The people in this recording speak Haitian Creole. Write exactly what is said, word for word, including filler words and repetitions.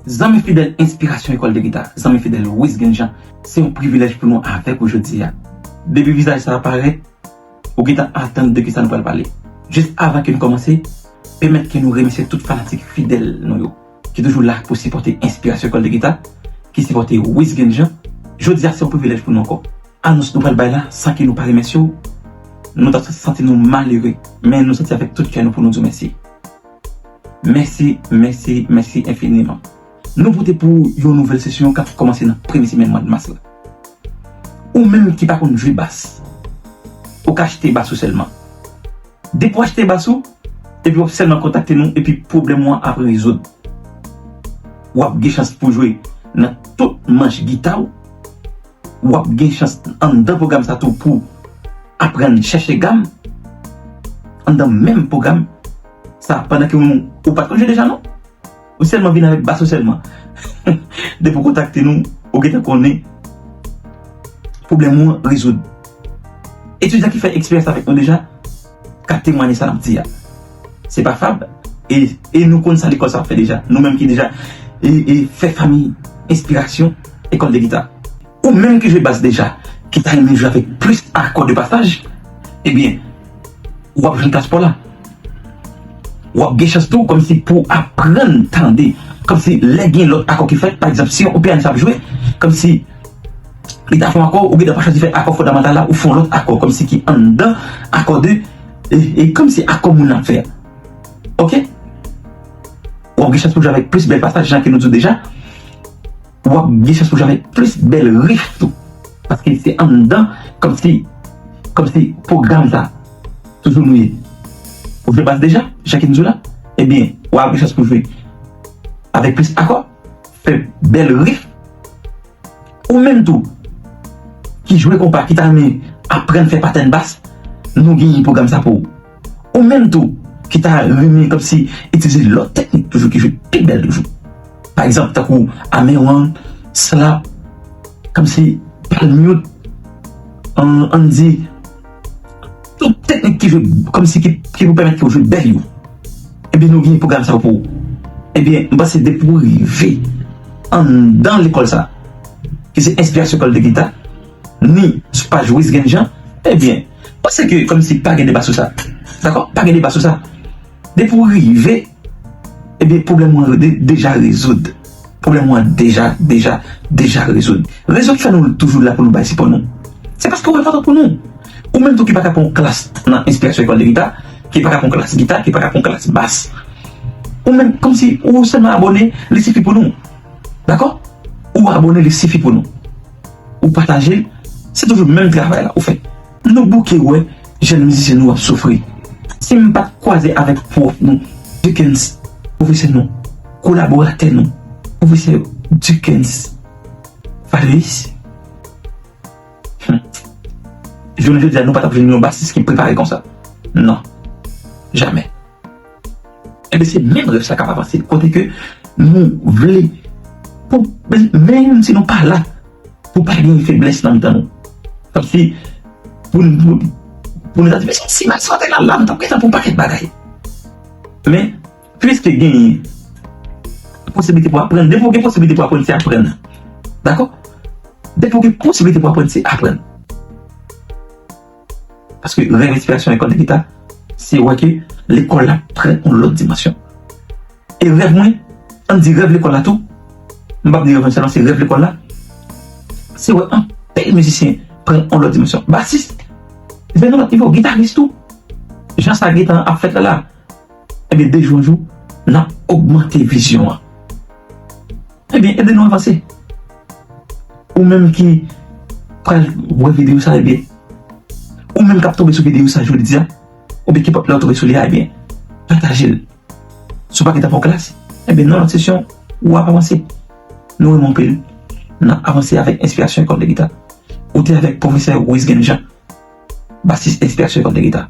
Zanmi fidèl Enspirasyon Ekòl de Gita, zanmi fidèl Wisgen Jean, se yon privilèj pou nou avèk ou jodi a. Depi vizaj sa a parèt, ou gentan atann de kisa nou pral pale. Jis avan ke nou kòmanse, pèmèt ke nou remèsye tout fanatik fidèl nou yo, ki toujou la pou sipòte Enspirasyon Ekòl de Gita, ki sipòte Wisgen Jean. Jodi a, se yon privilèj pou nou ankò. Anons nou pral bay la, san ke nou pa remèsye w, nou ta santi nou malere, men nou santi avèk tout kè nou pou nou di w mèsi. Mèsi, mèsi, mèsi enfiniman. Nou pote pou yon nouvèl sesyon k ap kòmanse nan premye semèn mwa mas la. Ou menm ki pa konn jwe bas, ou ka achte bas ou sèlman. Depi w achte bas ou, epi w ap sèlman kontakte nou, epi pwoblèm ou an ap rezoud. W ap gen chans pou jwe nan tout manch gita w. W ap gen chans anndan pwogram sa tou pou aprann chèche gam anndan menm pwogram sa, pandan ke ou, ou pa t konn jwe deja non. Ou sèlman vin avèk bas ou sèlman. Depi w kontakte nou, ou gentan konnen pwoblèm ou an rezoud. Etidyan ki fè eksperyans avèk nou deja ka temwanye sa n ap di a. Se pa fab, e, e nou konn sa lekòl sa ap fè deja. Nou menm ki deja e, e fè fanmi Enspirasyon Ekòl de Gita. Ou menm ki jwe bas deja, ki ta renmen jwe avèk plis akò de pasaj, ebyen, w ap jwenn plas pa w la. W ap gen chans tou, kòmsi pou aprann tande, kòmsi lè gen lòt akò ki fèt, pa egzanp, si yon pyanist ap jwe, kòmsi li ta fè yon akò, ou gentan pa chwazi fè akò fondamantal la, ou fè yon lòt akò, kòmsi ki anndan akò de, e, e kòmsi akò moun nan ap fè a. Oke? W ap gen chans pou jwe avèk plis bèl pasaj, jan ke nou di w deja. W ap gen chans pou jwe avèk plis bèl rif tou. Paske se anndan, kòmsi, kòmsi pwogram sa, toujou nou ye. Ou jwe bas deja, jan ke nou di w la, ebyen, w ap gen chans pou jwe avèk plis akò, fè bèl rif. Ou menm tou, ki jwe konpa, ki ta renmen aprann fè patèn bas, nou genyen pwogram sa pou ou. Ou menm tou, ki ta renmen kòmsi itilize lòt teknik toujou ki jwe pi bèl toujou. Pa egzanp, tankou amewan, slap, kòmsi palm mute, an, ann di, tout teknik ki jwe kòmsi ki, ki pou pèmèt ke w jwe bèl yo. Ebyen, nou gen pwogram sa yo pou ou. Ebyen, m panse depi w rive anndan lekòl sa, ki se Enspirasyon Ekòl de Gita, ni sou paj Wisgen Jean, ebyen, m panse ke kòmsi pa gen deba sou sa. Dakò? Pa gen deba sou sa. Depi w rive, ebyen, pwoblèm ou an de-, deja rezoud. Pwoblèm ou an deja, deja, deja rezoud. Rezon ki fè nou toujou la pou nou bay sipò nou, se paske ou enpòtan pou nou. Ou menm tou ki pa ka pran yon klas nan Enspirasyon Ekòl de Gita, ki pa ka pran yon klas gita, ki pa ka pran yon klas bas. Ou menm, kòmsi ou sèlman abòne, li sifi pou nou. Dakò? Ou abòne, li sifi pou nou. Ou pataje l, se toujou menm travay la ou fè. Nou bouke wè jèn mizisyen nou ap soufri. Si m pa t kwaze avèk pwòf nou, Dickens, pwofesè nou, kolaboratè nou, pwofesè Dickens, Valeris, hmm, jounen jodi a, nou pa t ap jwenn yon basis ki prepare konsa. Non. Jamè. Ebyen, se menm rèv sa k ap avanse. Kote ke nou vle, pou, menm si nou pa la, pou pa gen feblès nan mitan nou. Kòmsi, pou, pou, pou nou ta di, men si Max Martin al la, nou t ap gentan pou yon pakèt bagay. Men, piske gen posiblite pou aprann, depi w gen posiblite pou aprann, se aprann. Dakò? Depi w gen posiblite pou aprann, se aprann. Paske rèv Enspirasyon Ekòl de Gita, se wè ke lekòl la pran yon lòt dimansyon. E rèv mwen, ann di rèv lekòl la tou, m p ap di rèv mwen sèlman, se rèv lekòl la, se wè anpil mizisyen pran yon lòt dimansyon. Basis, vin nan lòt nivo, gitaris tou. Jan sa gita an ap fèt la la, ebyen, de jou an jou, n ap ogmante vizyon an. Ebyen, ede nou avanse. Ou menm ki pral wè videyo sa, ebyen, ou menm k ap tonbe sou videyo sa jodi a, oubyen kenpòt lè w tonbe sou li a, ebyen, pataje l. Si w pa gentan pran klas, ebyen, nan lòt sesyon, w ap avanse. Nou renmen w anpil. N ap avanse avèk Enspirasyon Ekòl de Gita. Ou te avèk pwofesè Wisgen Jean, basis Enspirasyon Ekòl de Gita.